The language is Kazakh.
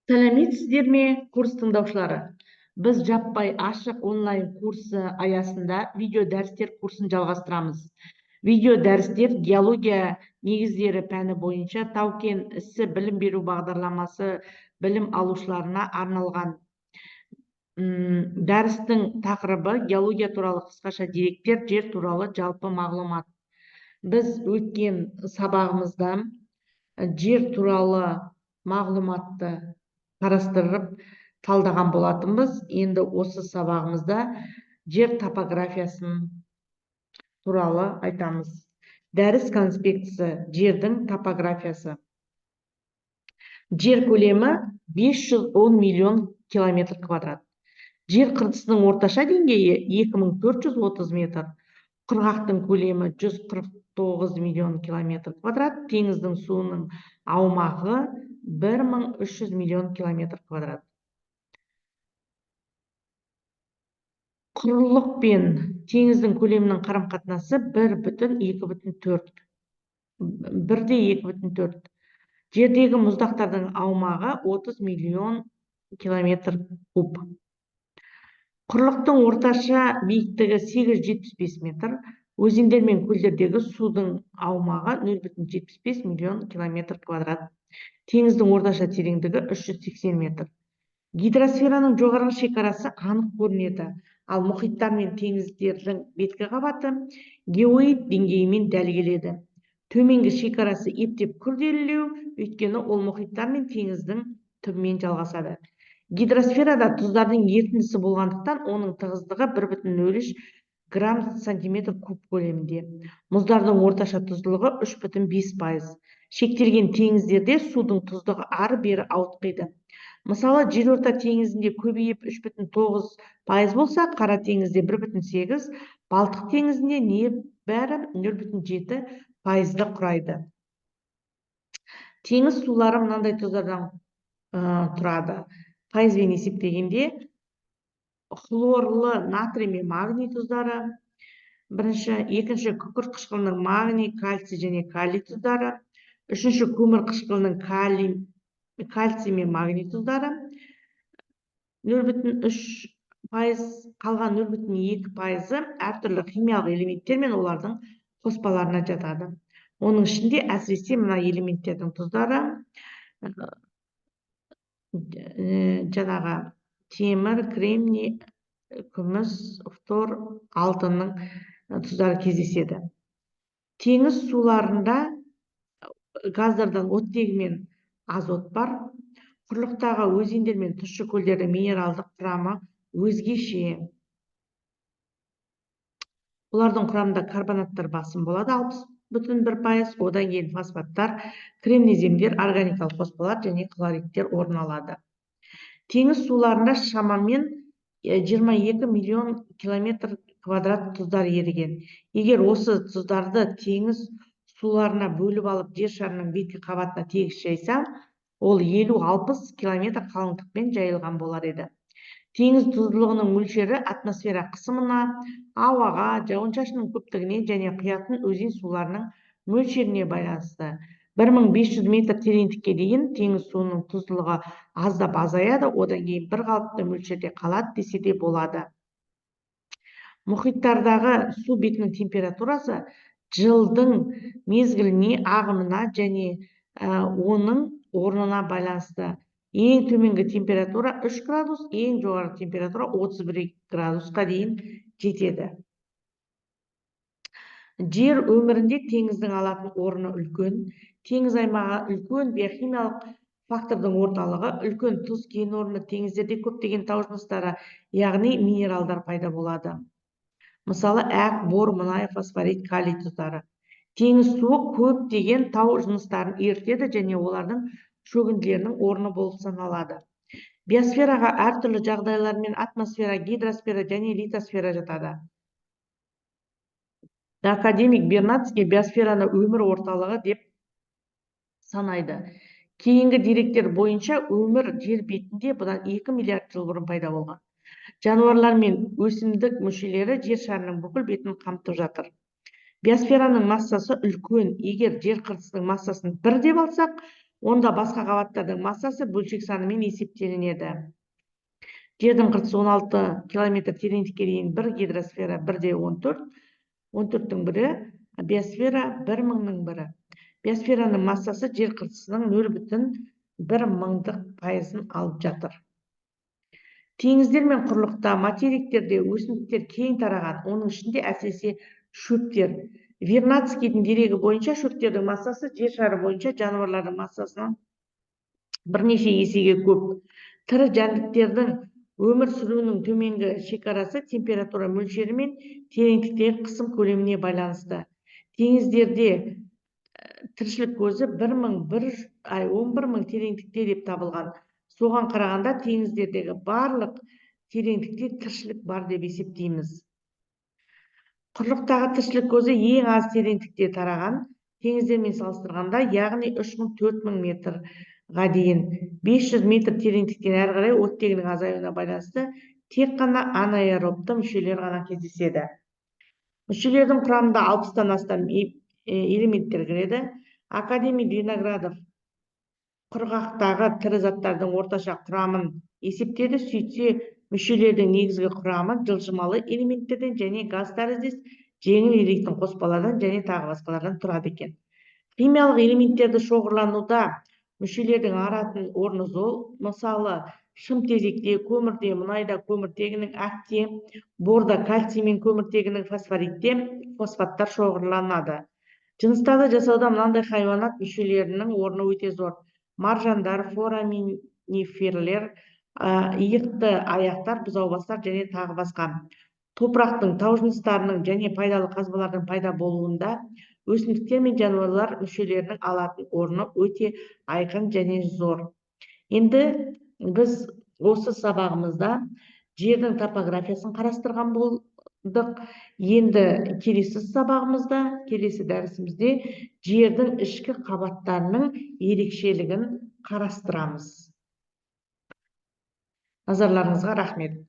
Сәлеметсіздер ме, курс тыңдаушылары? Біз жаппай ашық онлайн курсы аясында видео дәрістер курсын жалғастырамыз. Видео дәрістер геология негіздері пәні бойынша тау-кен ісі білім беру бағдарламасы білім алушыларына арналған. Дәрістің тақырыбы: геология туралы қысқаша деректер, жер туралы жалпы мағлұмат. Біз өткен сабағымызда жер туралы мағлұматты қарастырып, талдаған болатынбыз. Енді осы сабағымызда жер топографиясын туралы айтамыз. Дәріс конспектісі: жердің топографиясы. Жер көлемі 510 миллион километр квадрат. Жер қыртысының орташа деңгейі 2430 метр. Құрғақтың көлемі 149 миллион километр квадрат. Теңіздің суының аумағы 1300 миллион километр квадрат. Құрылық пен теңіздің көлемінің қарым-қатынасы 1,2,4. 1,2,4. Жердегі мұздақтардың аумағы 30 миллион километр куб. Құрлықтың орташа биіктігі 875 метр. Өзендер мен көлдердегі судың аумағы 0,75 миллион километр квадрат. Теңіздің орташа тереңдігі 380 метр. Гидросфераның жоғарғы шекарасы анық көрінеді, ал мұхиттар мен теңіздердің беткі қабаты геоид деңгейімен дәл келеді. Төменгі шекарасы ептеп күрделілеу, өйткені ол мұхиттар мен теңіздің түбімен жалғасады. Гидросферада тұздардың ерітіндісі болғандықтан, оның тығыздығы 1,03 грамм сантиметр куб көлемінде. Мұздардың орташа тұздылығы 3,5%. Шектелген теңіздерде судың тұздығы ары-бері ауытқиды. Мысалы, Жерорта теңізінде көбейіп 3,9% болса, Қара теңізде 1,8, Балтық теңізінде небәрі 0,7%-ды құрайды. Теңіз сулары мынандай тұздардан тұрады. Пайызбен есептегенде, хлорлы натрий мен магний тұздары бірінші, екінші күкірт қышқылының магний, кальций және калий тұздары, үшінші көмір қышқылының калий, кальций мен магний тұздары 0,3%, қалған 0,2%-ы әртүрлі химиялық элементтер мен олардың қоспаларына жатады. Оның ішінде әсіресе мына элементтердің тұздары, жаңағы темір, кремний, күміс, фтор, алтынның тұздары кездеседі. Теңіз суларында газдардан оттегі мен азот бар. Құрлықтағы өзендер мен тұщы көлдердің минералдық құрамы өзгеше. Олардың құрамында карбонаттар басым болады, 60,1%, одан кейін фосфаттар, кремнеземдер, органикалық қоспалар және хлоридтер орын алады. Теңіз суларында шамамен 22 миллион километр квадрат тұздар еріген. Егер осы тұздарды теңіз суларына бөліп алып, жер шарының беткі қабатына тегіс жайса, ол 50-60 километр қалыңдықпен жайылған болар еді. Теңіз тұздылығының мөлшері атмосфера қысымына, ауаға, жауын-шашынның көптігіне және құятын өзен суларының мөлшеріне байланысты. 1500 метр тереңдікке дейін теңіз суының тұздылығы аздап азаяды, одан кейін бір қалыпты мөлшерде қалады десе де болады. Мұхиттардағы су бетінің температурасы жылдың мезгіліне, ағымына және оның орнына байланысты. Ең төменгі температура 3 градус, ең жоғары температура 31 градусқа дейін жетеді. Жер өмірінде теңіздің алатын орны үлкен. Теңіз аймағы үлкен биохимиялық фактордың орталығы, үлкен тұз кен орны. Теңіздерде көптеген тау жыныстары, яғни минералдар пайда болады. Мысалы, әк, бор, мұнай, фосфорит, калий тұздары. Теңіз суы көптеген тау жыныстарын ерітеді және олардың шөгінділерінің орны болып саналады. Биосфераға әртүрлі жағдайлармен атмосфера, гидросфера және литосфера жатады. Академик Бернацкий биосфераны өмір орталығы деп санайды. Кейінгі деректер бойынша, өмір жер бетінде бұдан 2 миллиард жыл бұрын пайда болған. Жануарлар мен өсімдік мүшелері жер шарының бүкіл бетін қамтып жатыр. Биосфераның массасы үлкен. Егер жер қыртысының массасын бір деп алсақ, Онда басқа қабаттардың массасы бөлшек санымен есептелінеді. Жердің қыртысы 16 километр тереңдікке дейін бір гидросфера 1,14, 14-тің бірі, биосфера 1 мыңның бірі. Биосфераның массасы жер қыртысының 0,1 мыңдық пайызын алып жатыр. Теңіздер мен құрлықта, материктерде өсімдіктер кең тараған, оның ішінде әсіресе шөптер. Вернадскийдің дерегі бойынша, шөптердің массасы жер шары бойынша жануарлардың массасынан бірнеше есеге көп. Тірі жәндіктердің өмір сүруінің төменгі шекарасы температура мөлшері мен тереңдіктегі қысым көлеміне байланысты. Теңіздерде тіршілік көзі бір мың бір ай 11 000 тереңдікте деп табылған. Соған қарағанда, теңіздердегі барлық тереңдікте тіршілік бар деп есептейміз. Құрлықтағы тіршілік көзі ең аз тереңдікте тараған, теңіздермен салыстырғанда, яғни 3000-4000 метрға дейін. 500 метр тереңдіктен әрі қарай оттегінің азаюына байланысты тек қана анаэробты мүшелер ғана кездеседі. Мүшелердің құрамында 60-тан астам элементтер кіреді. Академик Виноградов құрғақтағы тірі заттардың орташа құрамын есептеді. Сөйтсе, мүшелердің негізгі құрамы жылжымалы элементтерден және газ тәріздес жеңіл еритін қоспалардан және тағы басқалардан тұрады екен. Химиялық элементтерді шоғырлануда мүшелердің алатын орны зор. Мысалы, шымтезекте, көмірде, мұнайда көміртегінің, әкте, борда кальций мен көміртегінің, фосфоритте фосфаттар шоғырланады. Жыныстарды жасауда мынандай хайуанат мүшелерінің орны өте зор: маржандар, фораминиферлер, иықты аяқтар, бұзаубастар және тағы басқа. Топырақтың, тау жыныстарының және пайдалы қазбалардың пайда болуында өсімдіктер мен жануарлар мүшелерінің алатын орны өте айқын және зор. Енді біз осы сабағымызда жердің топографиясын қарастырған болдық. Енді келесі сабағымызда, келесі дәрісімізде жердің ішкі қабаттарының ерекшелігін қарастырамыз. Назарларыңызға рахмет.